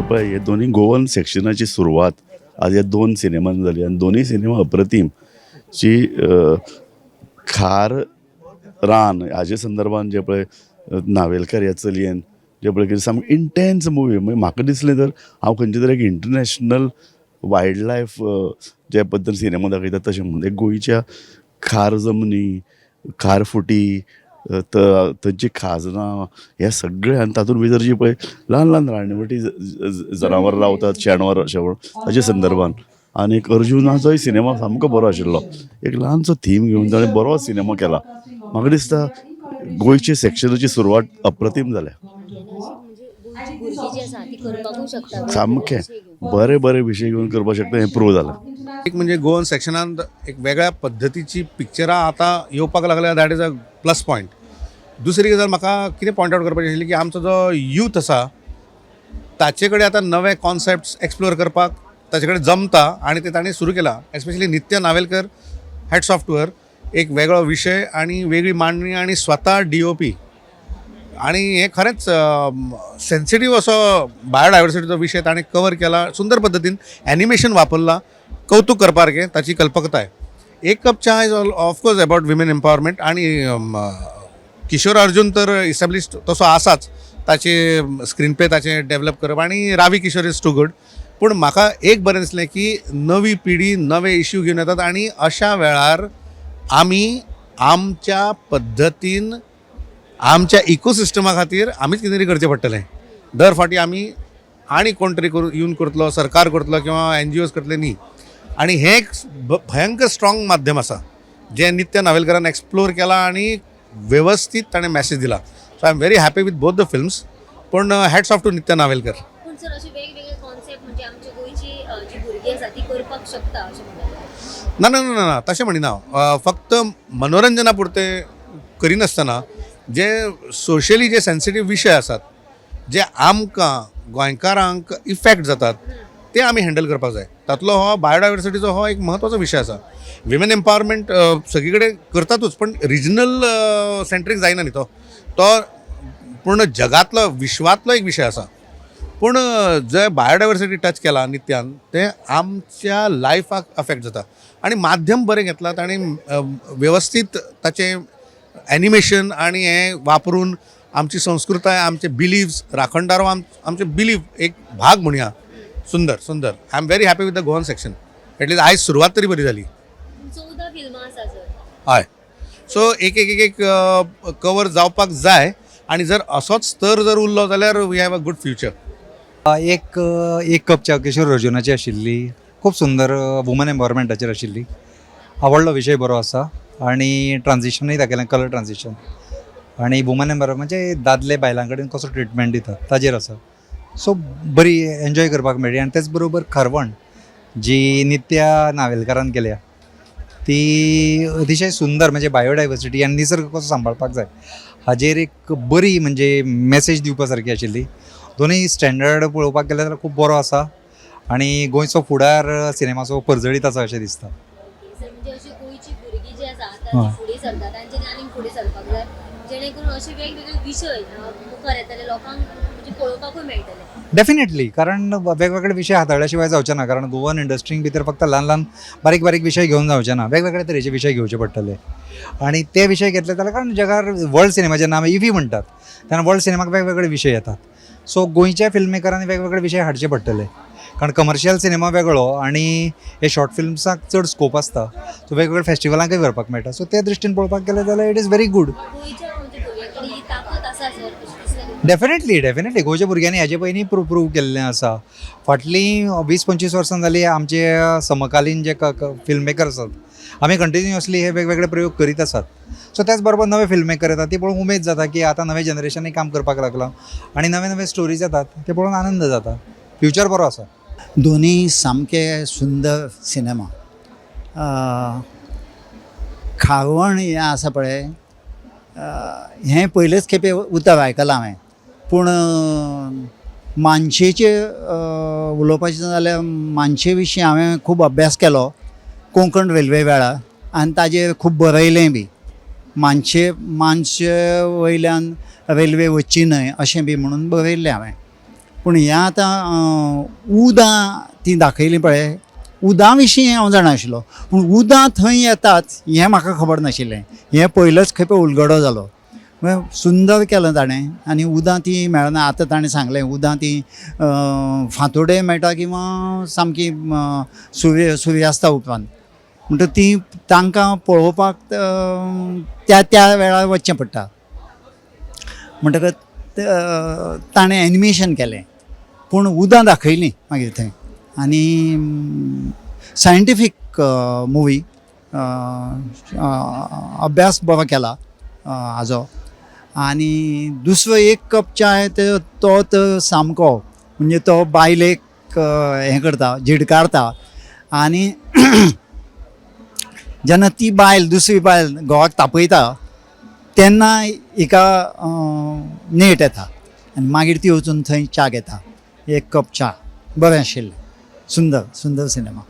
पळय, हे दोनूय गोवन सेक्शनाची सुरवात आज ह्या दोन सिनेमान जाली आनी दोनूय सिनेमा अप्रतीम. जी खार रान हाजे संदर्भान जे पळय नावेलकर ह्या चलयेन जे पळय कितें सामकें इंटेन्स मुवी. म्हणजे म्हाका दिसलें तर हांव खंयचे तरी एक इंटरनॅशनल वायल्ड लायफ जे पद्दतीन सिनेमा दाखयतात तशें म्हणून एक गोंयच्या खार जमनी, खार फुटी, थंयची खाजनां, हें सगळें आनी तातूंत भितर जी पळय ल्हान ल्हान रानवटी जनावरां रावतात, शेणवर अशें म्हणून ताजे संदर्भान. आनी एक अर्जुनाचोय सिनेमा सामको बरो आशिल्लो. एक ल्हानसो थीम घेवन ताणें बरो सिनेमा केला. म्हाका दिसता गोंयचे सेक्शनाची सुरवात अप्रतीम जाल्या. म्हणजे गोंयची भुरगीं जी आसा ती करपाकूय शकता. सामकें बरे बरे विशय घेवन करपाक शकता हें प्रूव जालां. एक म्हणजे गोवन सेक्शनांत एक वेगळ्या पद्दतीची पिक्चरां आतां येवपाक लागल्या, that is a plus point. दुसरी गजाल म्हाका कितें पॉयंट आवट करपाची आशिल्ली की आमचो जो यूथ आसा ताचे कडेन आतां नवे कॉन्सेप्ट्स एक्सप्लोर करपाक ताचे कडेन जमता आनी ते ताणें सुरू केलां. Especially Nitya Navelkar, hats off to her. एक वेगळो विशय आनी वेगळी मांडणी आनी स्वता डीओपी आनी हें खरेंच सेन्सिटीव असो बायोडायवर्सिटीचो विशय ताणें कवर केला सुंदर पद्दतीन, एनिमेशन वापरलां. कौतूक करपा सारकें ताची कल्पकताय. एक कप च्या is all of course about women empowerment आनी किशोर अर्जून तर इस्टॅब्लिश तसो आसाच, ताचे स्क्रीन प्ले ताचें डेवलप करप आनी Ravi Kishore is to good. पूण म्हाका एक बरें दिसलें की नवी पिढी नवे इश्यू घेवन येतात आनी अशा वेळार आमी आमच्या पद्दतीन आमच्या इकोसिस्टमा खातीर आमीच कितें तरी करचें पडटलें. दर फावटी आमी आनी कोण तरी करून येवन करतलो, सरकार करतलो किंवा एनजीओज करतले न्ही. आनी हें एक भयंकर स्ट्रॉंग माध्यम आसा जें नित्य नावेलकरान एक्सप्लोर केलां आनी वेवस्थीत ताणें मॅसेज दिला. So I am very happy with both the films, पूण hats off to Nitya Navelkar. पूण सर, अशे वेगवेगळे कॉन्सेप्ट म्हणजे आमच्या गोंयची जी भुरगीं आसा ती करपाक शकता अशें म्हणटा? ना ना ना ना, तशें म्हणिना हांव. फक्त मनोरंजना पुरतें करिनासतना जे सोशली जे सेन्सिटीव विशय आसात, जे आमकां गोंयकारांक इफेक्ट जातात, ते आमी हँडल करपाक जाय. तातलो हो बायोडायवर्सिटीचो हो एक म्हत्वाचो विशय आसा. विमेन एम्पावरमेंट सगळी कडेन करतातूच, पण रिजनल सेंट्रीक जायना न्ही तो. तो पूर्ण जगांतलो, विश्वांतलो एक विशय आसा. पूण जे बायोडायवर्सिटी टच केला नित्यान, तें आमच्या लायफाक अफेक्ट जाता आनी माध्यम बरें घेतलां ताणें, वेवस्थीत ताचें एनिमेशन आनी हें वापरून आमची संस्कृताय, आमचे बिलीव्स, राखणदारो आमचे बिलीव एक भाग म्हणया. सुंदर सुंदर. I am very happy with the Goan section. At least आयज सुरवात तरी बरी जाली. 14 फिल्मां आसा सर. हय, सो एक एक एक एक कवर जावपाक जाय आनी जर असोच स्तर जर उरलो जाल्यार we have a good future. एक एक कप च्या किशोर अर्जुनाची आशिल्ली, खूब सुंदर वुमन एम्पावरमेंटाचेर आशिल्ली. आवडलो, विशय बरो आसा आनी ट्रान्जिशनूय दाखयलें, कलर ट्रान्जिशन आनी वुमन एम्पावरमेंट म्हणजे दादले बायलां कडेन कसो ट्रिटमेंट दितात ताजेर आसा. सो बरी एन्जॉय करपाक मेळ्ळी. आनी तेच बरोबर खारवण जी नित्या नावेलकारान केल्या ती अतिशय सुंदर, म्हणजे बायोडायवर्सिटी आनी निसर्ग कसो सांबाळपाक जाय हाजेर एक बरी म्हणजे मॅसेज दिवपा सारकी आशिल्ली. दोनूय स्टँडर्ड पळोवपाक गेल्यार जाल्यार खूब बरो आसा आनी गोंयचो फुडार सिनेमाचो पर्जळीत आसा अशें दिसता. सर, म्हणजे अशी गोंयची भुरगीं जी आसा आतां जी फुडें सरता, तांच्यांनी आनीक फुडें सरपाक जाय जेणे करून अशे वेगवेगळे विशय मुखार येतले, लोकांक म्हणजे पळोवपाकूय मेळटले. डेफिनेटली, कारण वेगवेगळे विशय हाताळ्या शिवाय जावचे ना, कारण गोवन इंडस्ट्रीन भितर फक्त ल्हान ल्हान बारीक बारीक विशय घेवन जावचे ना, वेगवेगळे तरेचे विशय घेवचे पडटले आनी ते विशय घेतले जाल्यार, कारण जगार वर्ल्ड सिनेमा जेन्ना आमी इफी म्हणटात तेन्ना वर्ल्ड सिनेमाक वेगवेगळे विशय येतात. सो गोंयच्या फिल्म मेकरांनी वेगवेगळे विशय हाडचे पडटले, कारण कमर्शियल सिनेमा वेगळो आनी हे शॉर्ट फिल्म्साक चड स्कोप आसता. सो वेगवेगळे फेस्टिवलांकय व्हरपाक मेळटा. सो ते दृश्टीन पळोवपाक गेलें जाल्यार it is very good. गोंयच्या म्हणजे भुरग्यां कडेन ही ताकद आसा सर, अशें दिसता तुमकां? डेफिनेटली डेफिनेटली, गोंयच्या भुरग्यांनी हाजे पयलीं प्रूव केल्लें आसा. फाटलीं 20-25 वर्सां जालीं आमचे समकालीन जे फिल्म मेकर आसात, आमी कंटिन्युअसली हे वेगवेगळे प्रयोग करीत आसात. सो त्याच बरोबर नवे फिल्म मेकर येतात ती पळोवन उमेद जाता की आतां नवे जनरेशनूय काम करपाक लागलां आनी नवे नवे स्टोरीज येतात ते पळोवन आनंद जाता. फ्युचर बरो आसा. दोन्ही सामके सुंदर सिनेमा. खारवण हें आसा पळय, हें पयलेच खेपे उतर आयकलां हांवें. पूण मानशेचे उलोवपाचें जाल्यार मानशे विशीं हांवें खूब अभ्यास केलो कोंकण रेल्वे वेळार आनी ताजेर खूब बरयलें बी. मानशे मानशे वयल्यान रेल्वे वचची न्हय अशें बी म्हणून बरयल्लें हांवें. पूण हें आतां उदां ती दाखयली पळय, उदां विशीं हांव जाणा आशिल्लो, पूण उदां थंय येतात हें म्हाका खबर नाशिल्लें. हें पयलोच खेपे उलगडो जालो. म्हळ्यार सुंदर केलें ताणें आनी उदां ती मेळना. आतां ताणें सांगलें उदां ती फांतोडे मेळटा किंवां सामकी सुर्यास्ता उपरांत, म्हणटकच ती तांकां पळोवपाक त्या त्या वेळार वचचें पडटा. म्हणटकच ताणें एनिमेशन केलें, पूण उदां दाखयलीं मागीर थंय. आनी सायंटिफीक मुवी, अभ्यास बरो केला हाजो. आनी दुसरो एक कप चाय, तो तर सामको म्हणजे तो बायलेक हें करता, झिडकारता. आनी जेन्ना ती बायल, दुसरी बायल घोवाक तापयता तेन्ना हिका नेट येता आनी मागीर ती वचून थंय च्या घेता, एक कप च्या. बरें आशिल्लें, सुंदर सुंदर सिनेमा.